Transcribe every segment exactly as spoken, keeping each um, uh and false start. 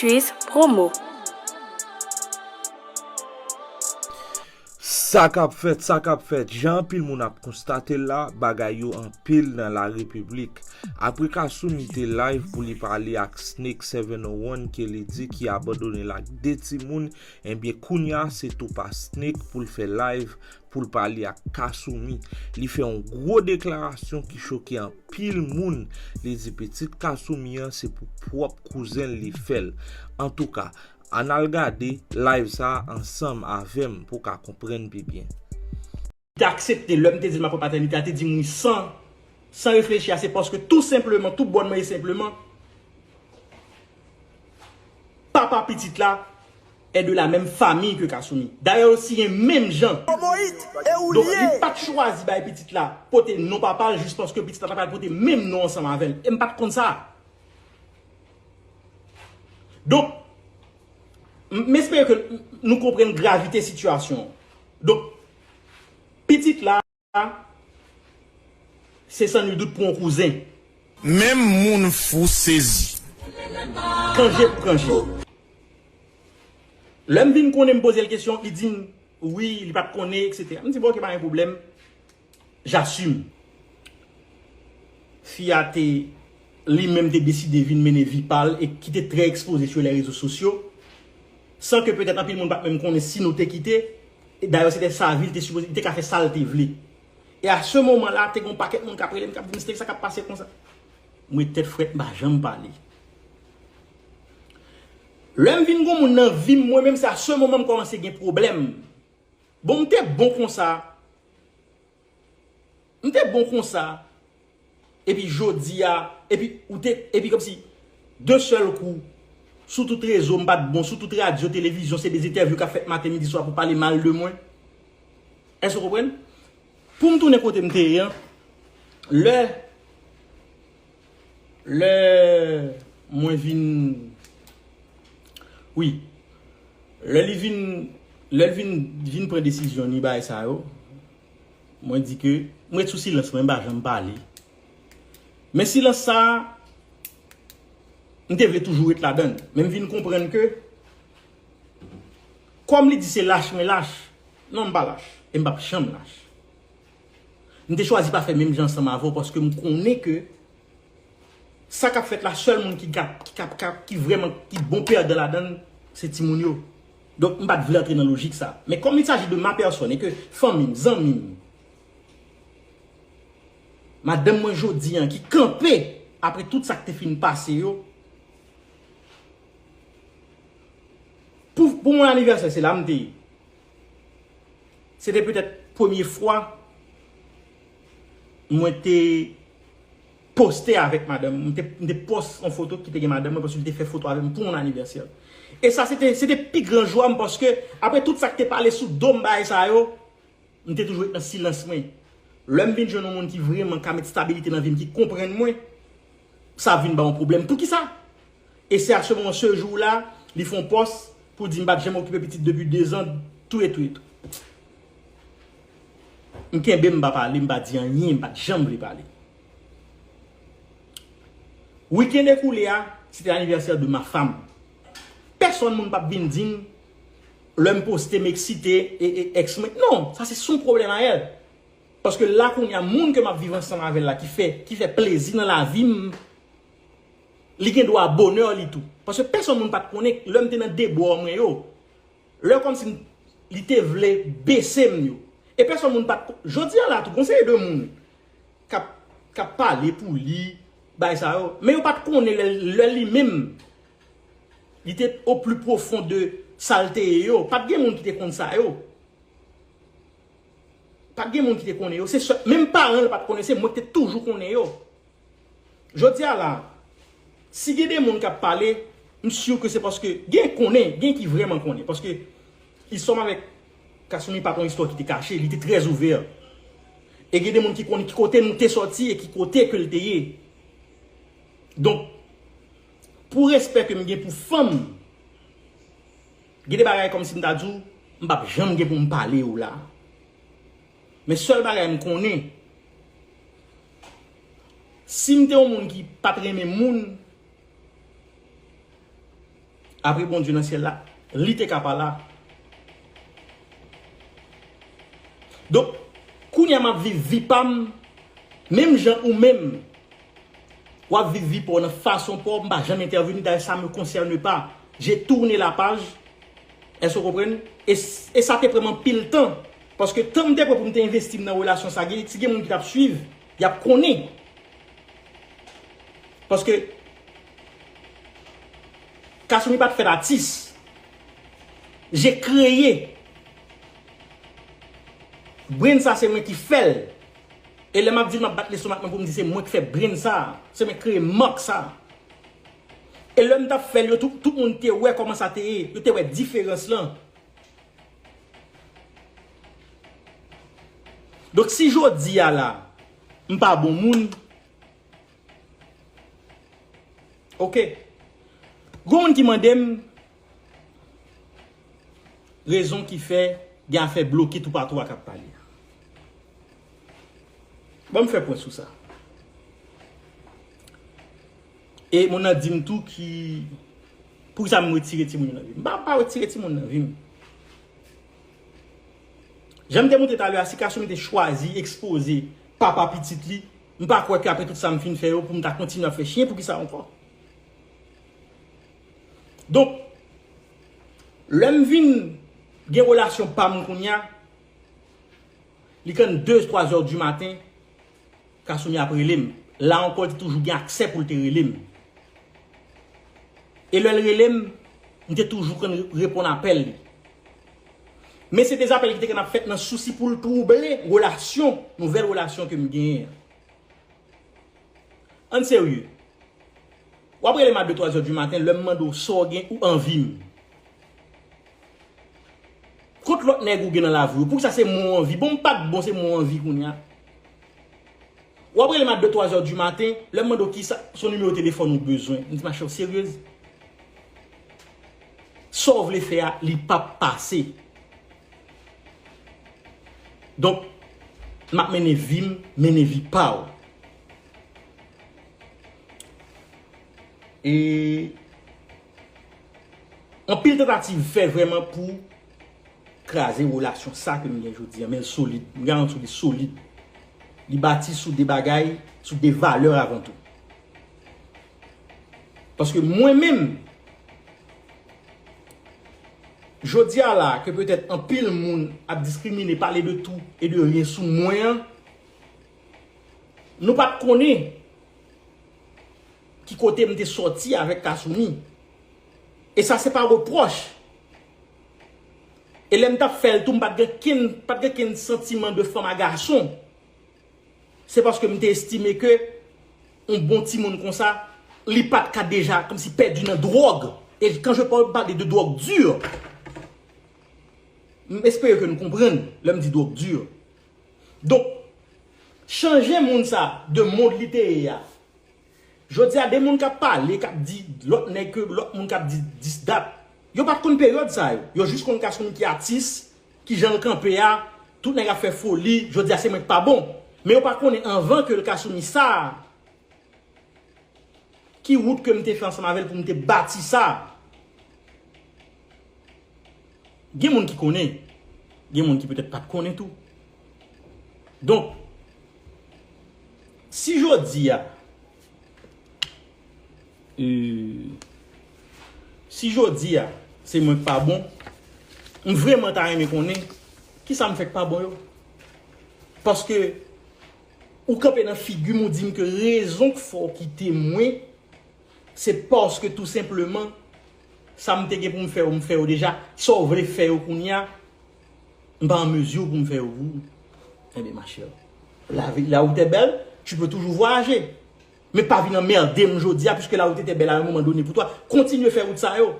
Juice Promo. Sa k ap fèt, sa k ap fèt. Jan anpil moun ap konstate l la, bagay yo anpil nan la repiblik. Apre Kasumi te live pou li pale ak Snake seven oh one ke li di ki abandone l ak de timoun, ebyen kounya se tou pa Snake pou l fè live pou l pale ak Kasumi. Li fè yon gwo deklarasyon ki choke anpil moun. Li di pitit Kasumi an se pou pwòp kouzen l li fè l. Antouka, ann al gade live sa a ansanm avè m pou w ka konprann pi byen. Li te aksepte lè m te di l m ap pran patènite a, te di m wi san, san reflechi a, se paske tou senpleman, tou bòn mwen e senpleman, papa pitit la est de la même famille que Kasumi. Dayè yo siyen menm jan. Donk li pa t chwazi bay pitit la pote non papa l jis paske pitit la ta pral pote menm non ansanm avè l. E m pa t konn sa. Donk, m espere ke nou konprann gravite sitiyasyon. Donk, pitit la, se san nul dout pou yon kouzen. Menm moun fou sezi. Kanje pou kanje. Lè m vin konnen m poze l kesyon, li di m wi, li pa t konnen, etsetera. M di bon, ok, pa gen pwoblèm. J'assume. Fi a te, li menm te deside vin mennen vi pa l e ki te trè ekspoze sou lè rezo sosyo, san ke petèt anpil moun pa t menm konnen si nou te kite. E dayè, se te sa vi l te sipoze, li te ka fè sa l te vle. E a se moman la, te gen yon pakèt moun k ap rele m, k ap di m, Snake, sa k ap pase konsa? Mwen tèt frèt, m pa janm pale. Lè m vin gen yon moun nan vi m, mwen menm, se a se moman m kòmanse gen pwoblèm. Bon, m te bon konsa. M te bon konsa. Epi jodi a, epi ou te, epi kòmsi, de sèl kou, sou tout rezo m pa t bon, sou tout radyo, televizyon, se de entèvyou k ap fèt maten, midi, swa pou pale mal de mwen. Èske w konprann? Pou m tounen kote m te ye an, lè, lè mwen vin, wi, lè li vin, lè l vin, vin pran desizyon ni bagay sa yo, mwen di ke, m ret sou silans mwen, m pa janm pale. Men silans sa a, m te vle toujou ret ladan l. Men m vin konprann ke, kòm li di se lach mwen lach, non, m pa lach. E m p ap janm lach. M te chwazi pa fè menm jan ansanm avè w paske m konnen ke sa k ap fèt la, sèl moun ki ka, ki ka, ka, ki vrèman, ki bon pèdan ladan l, se timoun yo. Donk, m pa t vle antre nan lojik sa. Men kòm il s'agit de ma personne e ke fanmi m, zanmi m, madanm mwen jodi an ki kanpe apre tout sa k te fin pase yo, pou, pou mwen anivèsè, se la m te ye. Se te petèt premye fwa mwen te poste avèk madanm mwen. M te, m te pòs yon foto ki te gen madanm mwen paske li te fè foto avè m pou yon anivèsè. E sa se te, se te pi gran jwa m paske apre tout sa k te pale sou do m bagay sa yo, m te toujou ret nan silans mwen. Lè m vin jwenn yon moun ki vrèman ka met stabilite nan vi m, ki konprann mwen, sa ap vin ba yon pwoblèm. Poukisa? E se a se moman, se jou la, li fè yon pòs pou di m pa t janm okipe pitit depi de zan, touye, touye, touye. M kenbe, m pa pale, m pa di anyen, m pa t janm vle pale. Wikenn ekoule a, se te anivèsè de ma femme. Pèsonn moun p ap vin di m, lè m poste, m eksite, e, e èks mwen. Non, sa se son pwoblèm a èl. Paske la kounye a, moun ke m ap viv ansanm avè l la, ki fè, ki fè plezi nan lavi m, li gen dwa bonè li tou. Paske pèsonn moun pa t konnen lè m te nan debò mwen yo. Lè kòmsi m, li te vle bese m yo. E pèsonn moun pa t ko-, jodi a la tou, gon seri de moun k ap, k ap pale pou li, bay sa yo. Men yo pa t konnen lè, lè li menm, li te au plus profond de sa l te ye yo. Pa t gen moun ki te konn sa yo. Pa t gen moun ki te konnen yo. Se sèl, menm paran l pa t konnen, se mwen ki te toujou konnen yo. Jodi a la, si gen de moun k ap pale, m si ke se paske gen konnen, gen ki vrèman konnen. Paske istwa m avèk Kasumi pa t yon istwa ki te kache, li te trè ouvè. E gen de moun ki konnen ki kote nou te sòti e ki kote ke l te ye. Donk, pou respè ke m gen pou fanm, gen de bagay kòmsi m ta di w, m p ap janm gen pou m pale w la. Men sèl bagay m konnen, si m te yon moun ki pa t renmen moun, apre Bondye nan syèl la, li te ka pa la. Donk, kounye a m ap viv vi pa m, menm jan ou menm, w ap viv vi pa w nan fason pa w, m pa janm entèveni, dayè, ça me concerne pas. J'ai tourné la page. Èske w konprann? E, e sa te pran m anpil tan. Paske tan m te pran pou m te envesti m nan relasyon sa, gen, si gen moun ki t ap swiv, y ap konnen. Paske Kasumi pa t fèt atis. Je kreye. Brand sa se mwen ki fè l. E lè m ap di l m ap bat lestomak mwen pou m di se mwen k fè brand sa. Se mwen k kreye mak sa. E lè m t ap fè l, yo tout, tout moun te wè kòman sa te ye. Yo te wè diferans lan. Donk, si jodi a la, m pa bon moun, oke. Gon moun ki mande m rezon ki fè gen afè bloke toupatou a k ap pale a. Ban m fè pwen sou sa. E moun nan di m tou ki, poukisa m retire timoun yo nan vi m. M pa, pa retire timoun nan vi m. Jan m te montre talè a, si Kasumi te chwazi ekspoze papa pitit li, m pa kwè ke apre tout sa m fin fè yo, pou m ta kontinye ap fè chen, poukisa ankò? Donk, lè m vin gen relasyon pa m kounye a, li konn de, twa zè di maten, Kasumi ap rele m. La ankò, li te toujou gen aksè pou l te rele m. E lè l rele m, m te toujou konn reponn apèl li. Men se de apèl ki te konn ap fèt nan sousi pou l twouble relasyon, nouvèl relasyon ke m genyen an. Ann serye. W ap rele m a de, twa zè di maten, lè m mande w sa w gen, ou anvi m. Kot lòt nèg ou gen nan lavi w? Poukisa se mwen w anvi? Bon, m pa t bon, se mwen w anvi kounye a. W ap rele m a de, twa zè di maten, lè m mande w kisa, se yon nimewo telefòn ou bezwen. M di, machè, w seryez? Sa w vle fè a, li p ap pase. Donk, m ap mennen vi m, mennen vi pa w. E anpil tantativ fè vrèman pou kraze relasyon sa ke m gen jodi a, men l solid. M garanti w li solid. Li bati sou de bagay, sou de valè avan tou. Paske mwen menm, jodi a la, ke petèt anpil moun ap diskrimine, pale de tou e de ryen sou mwen an, nou pa t konnen ki kote m te sòti avèk Kasumi. E sa se pa repwòch. E lè m t ap fè l tou, m pa t gen kenn, pa t gen kenn santiman de fanm a gason. Se paske m te estime ke yon bon timoun konsa, li pa t ka deja kòmsi pèdi nan dwòg. E quand je parle, parle de drogue dure, m espere ke nou konprann lè m di dwòg dure. Donk, chanje moun sa de mond li te ye a. Jodi a, de moun k ap pale, k ap di lòt nèg ke lòt moun k ap di dis dat. Yo pa t konn peryòd sa yo. Yo jis konn Kasumi ki atis, ki jan l kanpe a, tout nèg ap fè foli, jodi a se mwen k pa bon. Men yo pa konnen anvan ke l Kasumi sa a, ki wout ke m te fè ansanm avè l pou m te bati sa. Gen moun ki konnen, gen moun ki petèt pa t konnen tou. Donk, si jodi a, e, si jodi a, se mwen k pa bon, m vrèman ta renmen konnen kisa m fè k pa bon yo. Paske ou kanpe nan figi m, ou di m ke rezon k fè w kite mwen, se paske tou senpleman, sa m te gen pou m fè yo, m fè yo deja. Sa w vle fè yo kounye a, m pa an mezi pou m fè yo pou ou. Enben, ma chère, la vie, la route est belle, tu peux toujours voyager. Men pa vin anmède m jodi a, puisque la route était belle à un moment donné pour toi. Kontinye fè wout sa yo.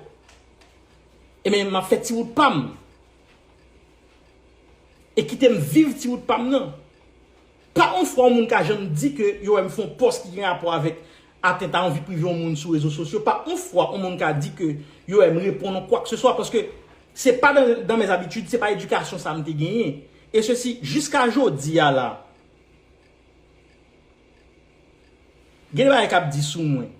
Enben, m ap fè ti wout pa m. E kite m viv ti wout pa m nan. Pa yon fwa yon moun ka janm di ke yo wè m fè yon pòs ki gen rapò avèk atent a yon vi prive yon moun sou rezo sosyo. Pa yon fwa yon moun ka di ke yo wè m reponn yon kwa ke se swa, paske se pa dans, dans mes habitudes, se pa edikasyon sa m te genyen. E sesi, jiska jodi a la, gen de bagay k ap di sou mwen.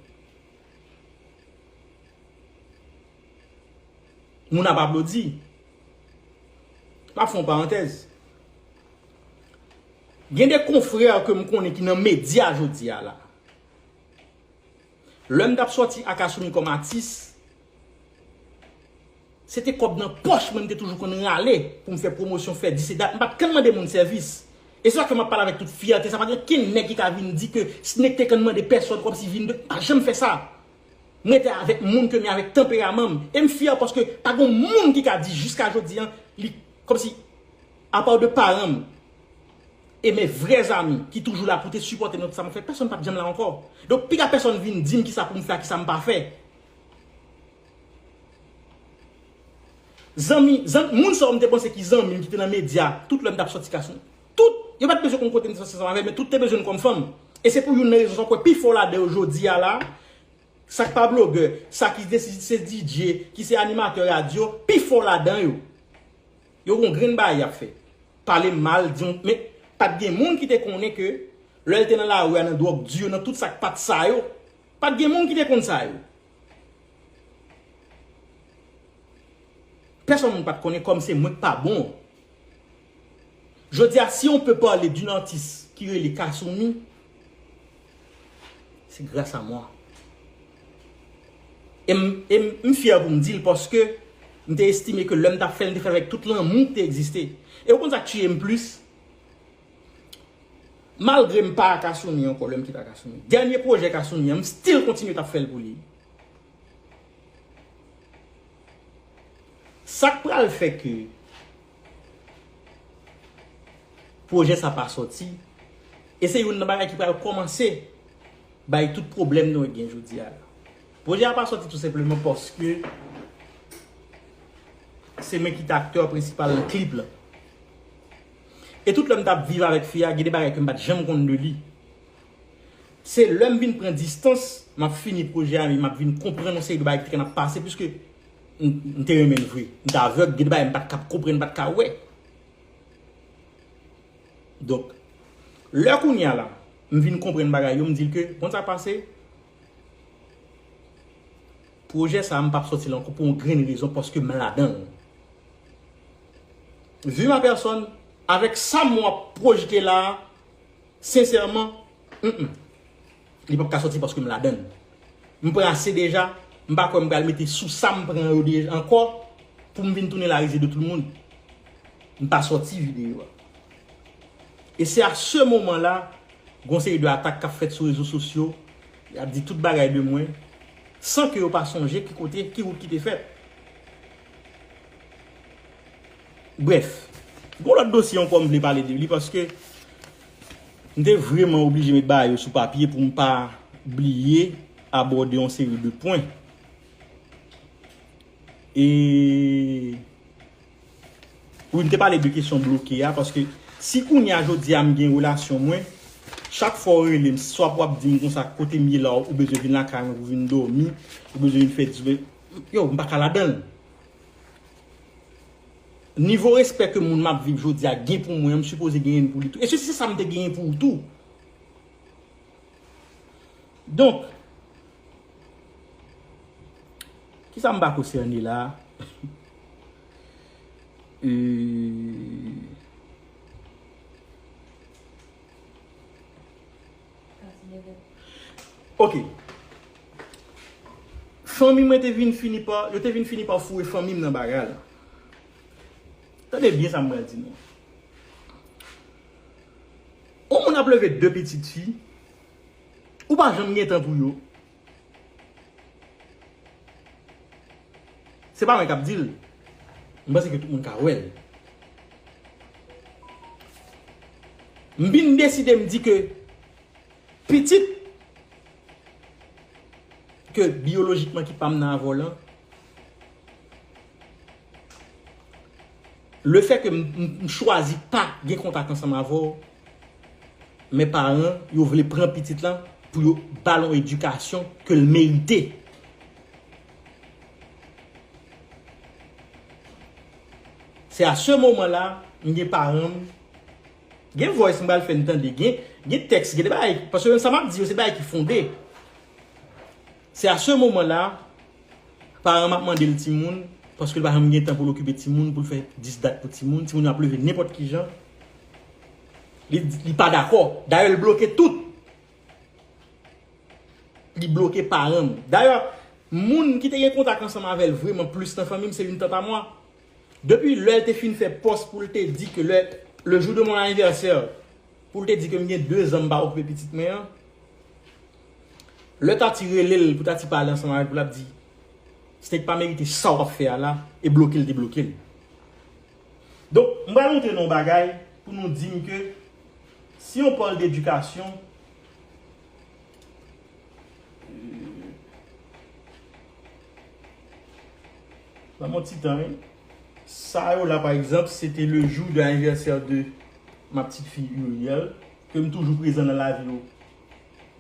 Moun ap aplodi. M ap fè yon parantèz. Gen de konfrè ke m konnen ki nan medya jodi a la. Lè m t ap sòti ak Assoumi kòm atis, se te kòb nan pòch mwen m te toujou konn rale pou m fè pwomosyon, fè dis e dat. M pa t konn mande moun sèvis. E se sa ke m ap pale avèk tout fyète. Sa pa gen kenn nèg ki ka vin di ke Snake te konn mande pèsòn kòmsi vin de. M pa janm fè sa. M rete avèk moun ke m ye avèk tanperaman m. E m fyè paske pa gen moun ki ka di jiska jodi an, li kòmsi, apa de paran m e mes vrais amis ki toujou la pou te sipòte m nan tout sa m ap fè, pèsòn pa t janm la ankò. Donk, piga pèsòn vin di m kisa pou m fè ak kisa m pa fè. Zanmi, zanmi, moun sa yo m te panse ki zanmi m ki te nan medya, tout lè m t ap sòti kason. Tout, yo pa t bezwen konn kote m te sòti ansanm avè l, men tout te bezwen m kòm fanm. E se pou youn nan rezon sa w kwè pi fò ladan yo jodi a la, sa k pa blogè, sa ki de, se D J, ki se animatè radyo, pi fò ladan yo. Yo gon grenn bagay y ap fè. Pale m mal, di yon, men pa t gen moun ki te konnen ke lè l te nan lari a, nan dwòg di yo, nan tout sa k pa t sa yo, pa t gen moun ki te konn sa yo. Pèsonn moun pa t konnen kòm se mwen k pa bon. Jodi a, si on peut parler d'une artiste ki rele Kassoumi, c'est grâce à moi. E m, e m, m fyè pou m di l paske m te estime ke lè m t ap fè l, m te fè l avèk tout lanmou ki te egziste. E ou konn sa k tiye m plis? Malgre m pa Kassoumi ankò, lè m kite Kassoumi. Dènye pwojè Kassoumi an, m still kontinye t ap fè l pou li. Sa k pral fè ke pwojè sa pa sòti, e se youn nan bagay ki pral kòmanse bay tout pwoblèm nou gen jodi a la. Pwojè a pa sòti tou senpleman paske se mwen ki te aktè prensipal nan klip la. E tout lè m t ap viv avèk fi a, gen de bagay ke m pa t janm konn de li. Se lè m vin pran distans, m ap fini pwojè a, men m ap vin konprann yon seri de bagay ki te konn ap pase, piske m, m te renmen l vre. M te avèg, gen de bagay m pa t ka konprann, m pa t ka wè. Donk, lè kounye a la, m vin konprann bagay yo, m di l ke, konn sa k pase? Pwojè sa a, m p ap sòti l ankò pou yon grenn rezon, paske m ladan l. Vu ma personne, avèk sa m w ap pwojte la a, sensèman, mm, mm, li p ap ka sòti paske m ladan l. M pran ase deja, m pa kwè m pral mete sou sa m pran yo deja ankò pou m vin tounen la risée de tout le monde. M pa sòti videyo a. E se a se moman la, gon seri de atak k ap fèt sou rezo sosyo, y ap di tout bagay de mwen, san ke yo pa sonje ki kote, ki wout ki te fèt. Brèf, gon lòt dosye ankò m vle pale de li, paske m te vrèman oblije met bagay yo sou papye pou m pa bliye abòde yon seri de pwen. E wi, m te pale de kesyon bloke a, paske si kounye a jodi a m gen relasyon mwen, chak fwa w rele m, swa w ap di m konsa kote m ye la, ou bezwen vin lakay mwen pou vin dòmi, ou bezwen vin fè di, yo, m pa ka ladan l. Nivo respè ke moun m ap viv jodi a gen pou mwen an, m sipoze genyen l pou li tou. E si se sa m te genyen pou ou tou. Donk, kisa m pa konsène la? Euh, ok. Fanmi mwen te vin fini pa, yo te vin fini pa foure fanmi m nan bagay la. Tande byen sa m pral di nou. Yon moun ap leve de pitit fi, ou pa janm gen tan pou yo. Se pa mwen k ap di l. M panse ke tout moun ka wè l. M vin deside m di ke pitit ke biyolojikman ki pa m nan avè w lan, lefètke m, m, m chwazi pa gen kontak ansanm avè w, men paran yo vle pran pitit lan pou yo ba l yon edikasyon ke l merite. Se a se moman la, m gen paran m, gen voice m pral fè n tande, gen, gen tèks, gen de bagay, paske sa m ap di yo, se bagay ki fonde. Se a se moman la, paran m ap mande l timoun, Paske l pa janm gen tan pou l okipe timoun, pou l fè dis dat pou timoun. Timoun yo ap leve nenpòt ki jan. Li, li pa dakò. Dayè, l bloke tout. Li bloke paran m. Dayè, moun ki te gen kontak ansanm avè l vrèman plis nan fanmi m, se youn tant à moi. Depi lè l te fin fè pòs pou l te di ke le, le jour de mon anniversaire, pou l te di ke m gen de zan m pa okipe pitit mwen an, lè Tati rele l pou Tati pale ansanm avè l, pou l ap di, Snake pa merite sa w ap fè a la, e bloke l te bloke l. Donk, m pral montre nou yon bagay pou nou di m ke si on pale d'éducation, ban m yon ti tan, wi. Sa yo la, pa egzanp, se te le jou de anivèsè de ma petite fille Uriel, ke m toujou prezan nan lavi yo.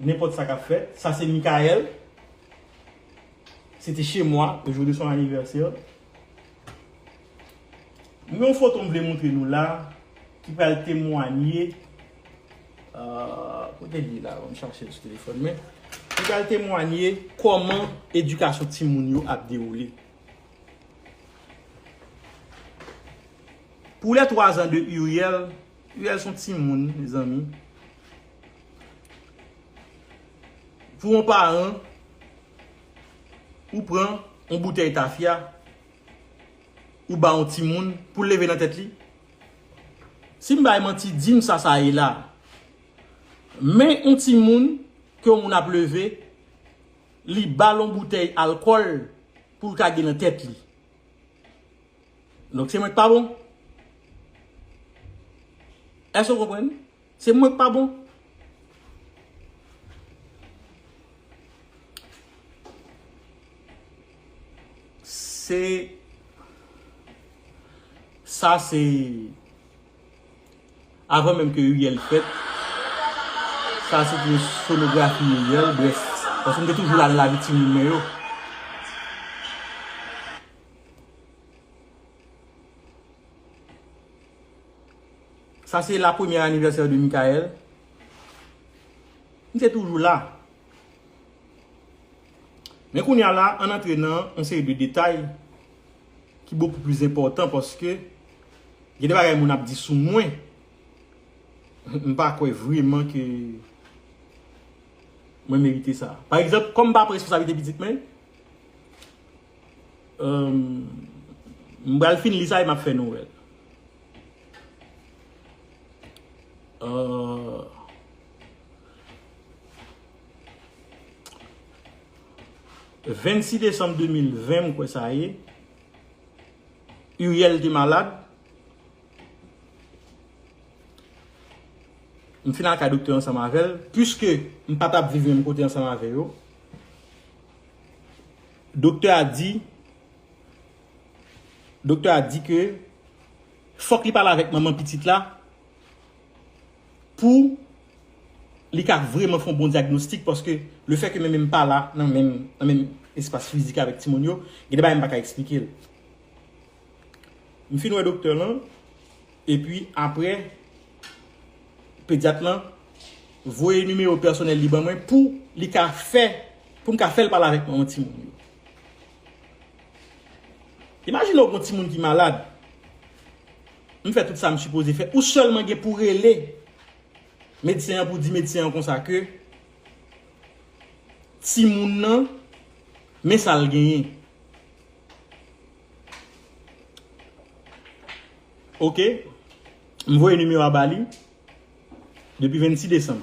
Nenpòt sa k ap fèt. Sa se Michael. C'était chez moi, le jour de son anniversaire. M gen yon foto m vle montre nou la, ki pral temwanye, euh, kote l ye la, ban m chache l sou telefòn mwen, ki pral temwanye kòman edikasyon timoun yo ap dewoule. Pour les trois ans de Uriel, Uriel se yon timoun, mezanmi. Pou yon paran, ou pran yon boutèy tafya, ou ba yon timoun pou l leve nan tèt li. Si m bay manti, di m sa sa ye la. Men yon timoun ke yon moun ap leve, li ba l yon boutèy alkòl pou l ka gen nan tèt li. Donk, se mwen k pa bon? Èske w konprann? Se mwen k pa bon? Se, sa se, avan menm ke Uriel fèt, sa se te sonografi Uriel, bref. Paske m te toujou la nan lavi timoun mwen yo. Sa se la premyè anivèsè de Michael. M te toujou la. Men kounye a la, ann antre nan yon seri de detay ki bokou plis enpòtan paske gen de bagay moun ap di sou mwen. M pa kwè vrèman ke mwen merite sa. Pa egzanp, kòm m pa pran responsablite pitit mwen, euh, m pral fin li sa e m ap fè nou wè l. Euh, vennsis desanm de mil ven, m kwè sa ye, Uriel te malad. M fin al kay doktè ansanm avè l. Piske m pa t ap viv menm kote ansanm avè yo, doktè a di, doktè a di ke fòk li pale avèk manman pitit la pou li ka vrèman fè yon bon dyagnostik, paske lefètke menm m pa la nan menm, nan menm espas fizik avèk timoun yo, gen de bagay m pa ka eksplike l. M fin wè doktè lan, epi apre, pedyat lan voye nimewo pèsonèl li ban mwen pou li ka fè, pou m ka fè l pale avèk manman timoun yo. Imajine w gon timoun ki malad. M fè tout sa m sipoze fè. Ou sèlman gen pou rele medsen an pou di medsen an konsa ke timoun nan, men sa l genyen. Oke. M voye nimewo a ba li depi vennsis desanm.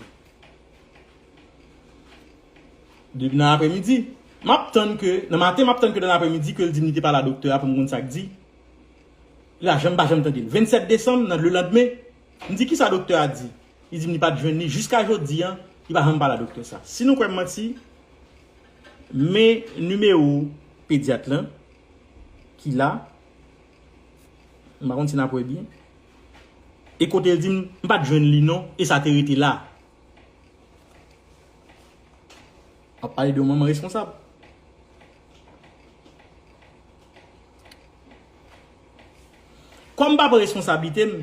Depi nan apremidi. M ap tann ke, nan maten, m ap tann ke nan apremidi ke l di m li te pale a doktè a pou m konn sa k di. La, janm pa janm tande l. Vennsèt desanm, nan lelandmen, m di, "Kisa doktè a di?" Li di m li pa t jwenn li. Jiska jodi a, li pa janm pale a doktè sa. Si nou kwè m manti, men nimewo pedyat lan ki la. M pa konn si n ap wè byen. E kote l di m, m pa t jwenn li non, e sa te rete la. M ap pale de yon manman responsab. Kòm m pa pran responsablite m,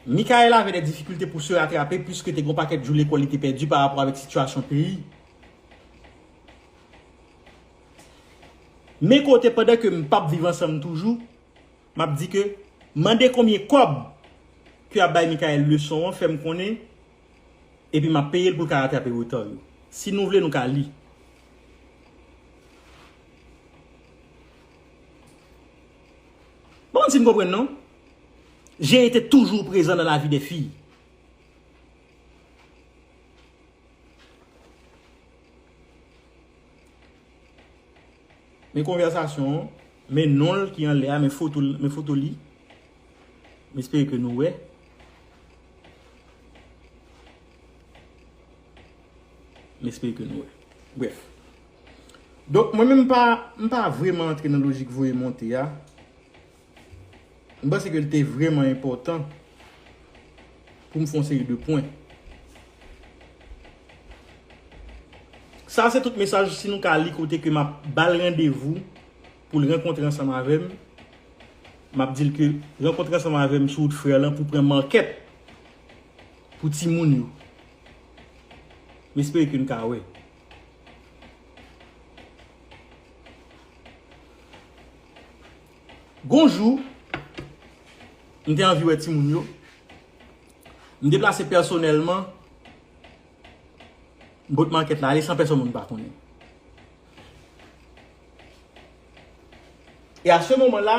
Michael avait des difficultés pour se rattraper puisque te gen yon pakèt jou lekòl li te pèdi pa rapò avèk sitiyasyon peyi. Men kote pandan ke m p ap viv ansanm toujou, m ap di ke mande konbyen kòb ke y ap bay Michael leson an, fè m konnen, epi m ap peye l pou l ka ratrape reta yo. Si nou vle, nou ka li. Bon, si n konprann non. J'ai été toujours présent dans la vie des filles. Men konvèsasyon an, men non l ki anlè a, men foto, men foto li. M espere ke nou wè. M espere ke nou wè. Brèf. Donk, mwen menm m pa, m pa vrèman antre nan lojik voye monte a. M panse ke l te vrèman enpòtan pou m fè yon seri de pwen. Sa se tout mesaj, si nou ka li kote ke m ap ba l randevou pou l rankontre ansanm avè m. M ap di l ke rankontre ansanm avè m sou wout frè lan pou pran makèt pou timoun yo. M espere ke n ka wè. Gon jou, m te anvi wè timoun yo. M deplase pèsonèlman, m pot makèt la ale san pèsonn moun pa konnen. E a se moman la,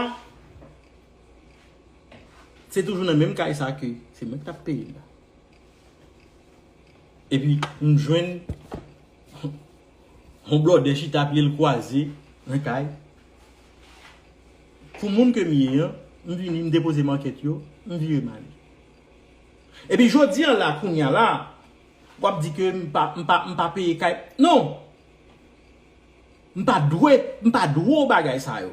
se toujou nan menm kay sa ke se mwen ki t ap peye l la. Epi m jwenn yon blòdè chita pye l kwaze nan kay. Pou moun ke m ye an, m vini, m depoze makèt yo, m vire m ale. Epi jodi an la, kounye a la, w ap di ke m pa, m pa, m pa peye kay. Non! M pa dwe, m pa dwe w bagay sa yo.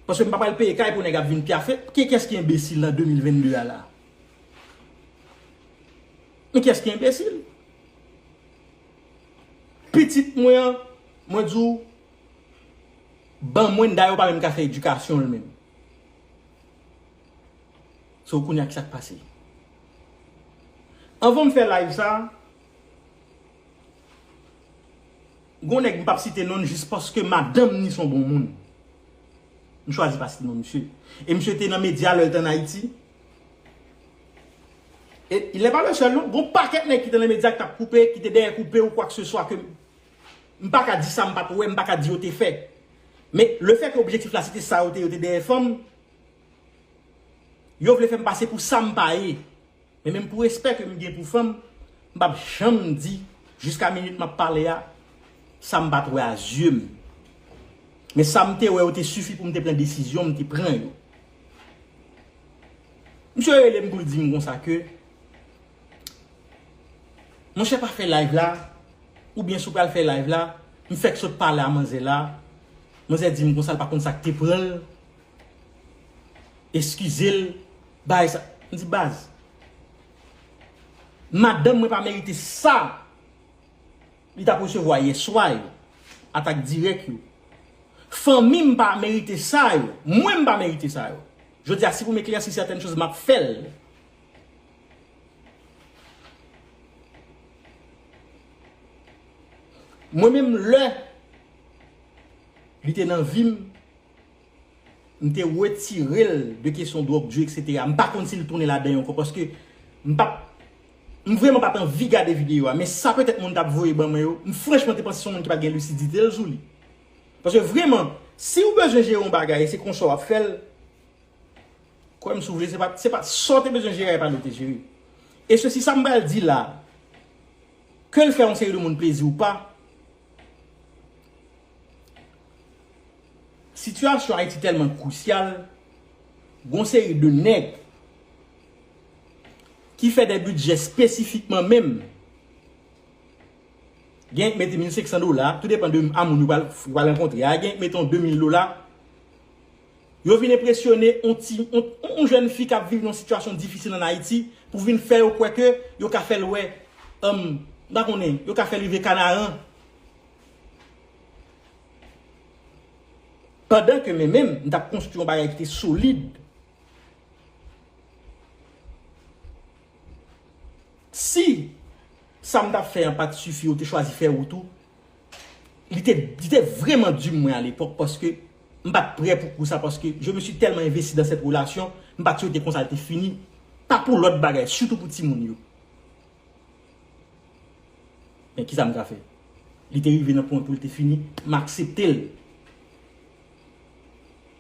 Paske m pa pral peye kay pou nèg ap vin pyafe. Ki, kiyès ki enbesil nan de mil vennde a la? Men kiyès ki enbesil? Pitit mwen an, mwen di w, ban mwen, dayè w pa menm ka fè edikasyon l menm. So, kounye a, ki sa k pase? Anvan m fè live sa, gon nèg, m p ap site non l jis paske madanm ni se yon bon moun. M chwazi pa site non misye. E misye te nan medya lè l te ann Ayiti. E il n'est pas le seul, non. Gon pakèt nèg ki te nan medya ki t ap koupe, ki te dèyè koupe ou kwa ke se swa ke m pa ka di sa m pa t wè, m pa ka di yo te fè. Men lefètke objektif la se te sa yo te, yo te dèyè fanm, yo vle fè m pase pou sa m pa ye. Men menm pou respè ke m gen pou fanm, m p ap janm di, jiska minit m ap pale a, sa m pa t wè a zye m. Men sa m te wè yo te sifi pou m te pran desizyon m te pran yo. Misye rele m pou l di m konsa ke, monchè, pa fè live la, oubyen si w pral fè live la, m fèk sot pale a manzè la, manzè di m konsa l pa konn sa k te pran l, eskize l, bagay sa. M di, baz, madanm mwen pa merite sa li t ap resevwa yè swa yo, atak dirèk yo. Fanmi m pa merite sa yo, mwen m pa merite sa yo. Jodi a, si pou m eklèsi sètèn choz, m ap fè l. Mwen menm, lè li te nan vi m, m te retire l de kesyon dwòg, djou, etsetera. M pa konn si l tounen ladan ankò, paske m pa, m vrèman pa t anvi gade videyo a, men sa petèt moun t ap voye ban mwen yo, m franchman te panse se yon moun ki pa t gen lisidite l sou li. Paske vrèman, si w bezwen jere yon bagay e se konsa w ap fè l, kwè m si w vle, se pa, se pa sa w te bezwen jere a, e pa li w te jere. E sesi, sa m pral di la, ke l fè yon seri de moun plezi ou pa, sitiyasyon Ayiti tèlman krisyal, gon seri de nèg ki fè de bidjè espesifikman menm. Gen k mete mil senk san dola, tou depann de a moun yo pral, yo pral rankontre a. Gen k mete yon de mil dola. Yo vin enpresyone yon ti, yon, yon jèn fi k ap viv nan yon sitiyasyon difisil ann Ayiti pou vin fè yo kwè ke yo ka fè l wè, um, m pa konnen, yo ka fè l rive Kanaran. Pandan ke men menm, m t ap konstwi yon bagay ki te solid. Si sa m t ap fè an pa t sifi, ou te chwazi fè wout ou, Li te, li te vrèman di mwen alepòk paske m pa t prè pou kou sa paske je me suis tellement investi dans cette relation, m pa t swete konsa l te fini. Pa pou lòt bagay, sitou pou timoun yo. Men kisa m ka fè? Li te rive nan pwen pou l te fini, m aksepte l.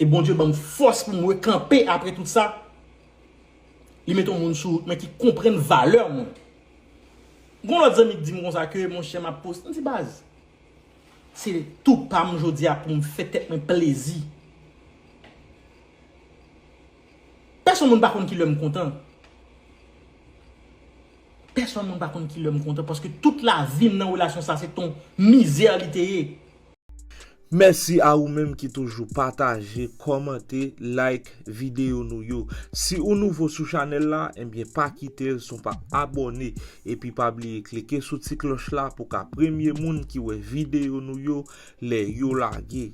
E Bondye ban m fòs pou m rekanpe apre tout sa. Li mete yon moun sou wout mwen ki konprann valè mwen. Gon lòt zanmi k di m konsa ke monchè m ap poste. M di baz, se tou pa m jodi a pou m fè tèt mwen plezi. Pèsonn moun pa konn ki lè m kontan. Pèsonn moun pa konn ki lè m kontan paske tout lavi m nan relasyon sa se t on mizè li te ye. Mèsi a ou menm ki toujou pataje, kòmante, like videyo nou yo. Si ou nouvo sou chanèl la, enbyen pa kite l san w pa abòne. Epi pa bliye klike sou ti klòch la pou ka premye moun ki wè videyo nou yo lè yo lage.